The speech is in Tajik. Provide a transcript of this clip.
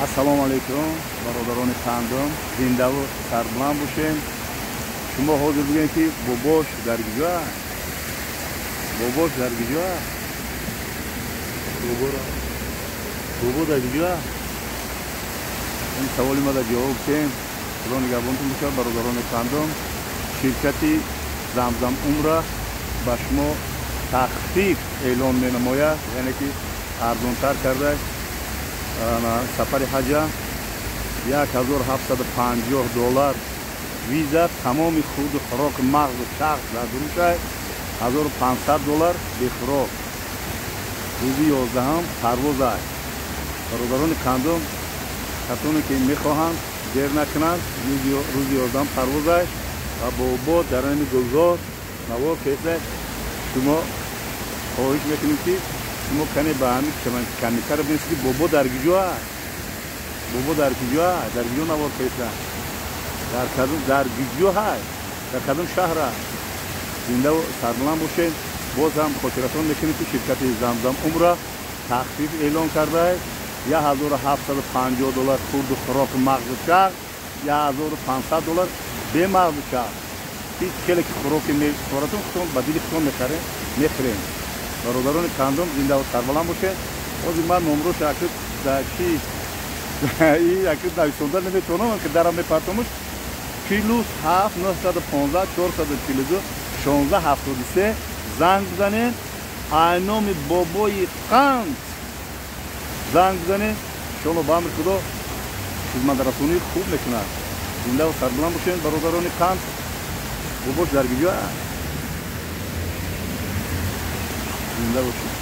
Ассалому алайкум, бародарони қандум, зиндаву сарбуланд бошем. Шумо ҳозир бигӯед, ки бобош дар куҷо? Бобош дар куҷо? Бобо дар куҷо? Ин саволи ма дар ҷавоб кем. Худо нигаҳбонтон бошад, бародарони қандум. Ширкати Замзам Умра ба шумо тахфиф эълон менамояд, яъне ки арзонтар карда сафари ҳаҷа 1750 доллар виза, тамоми хурду хӯроки мағзу чағз дар дурушай, 1500 доллар бехӯрок. Рӯзи 11-ам парвозай. Бародарони қандум, касоне ки мехоҳанд, дер накунанд, рӯзи 11-ам парвозай ва бобо дар ҳамин гулзор навор кеса. Шумо хоҳиш мекунем, ки шумо кане ба ҳамин комментаро бинависед, ки бобо дар куҷо аст, бобо дар куҷо аст, дар куҷо навор кеса, дар кадом, дар куҷо ҳаст, дар кадом шаҳр аст. Зиндаву сарбуланд бошед. Боз ҳам хотиррасон мекунем, ки ширкати Замзам Умра тахфиф эълон кардааст: 1750 доллар хурду хӯроки мағзу чағ, 1500 доллар бемағзу чағ. Ҳеҷ хеле ки хӯроки мехӯратон, худтон ба дили худтон мехарем, мехӯрем. Бародарони қандум, зиндаву сарбаланд бошед. Ҳозир ман номрош аки да чи аки нависонда наметавонам, ки дарам мепартомуш. +7 915 442 16 73 занг бизанед. Айноми бобои қанд занг бизанед. Иншоалло, ба амри Худо хизматрасонии хуб мекунад. Зиндаву сарбаланд бошед, бародарони қанд. Бобош дар куҷо? Зинда бошед.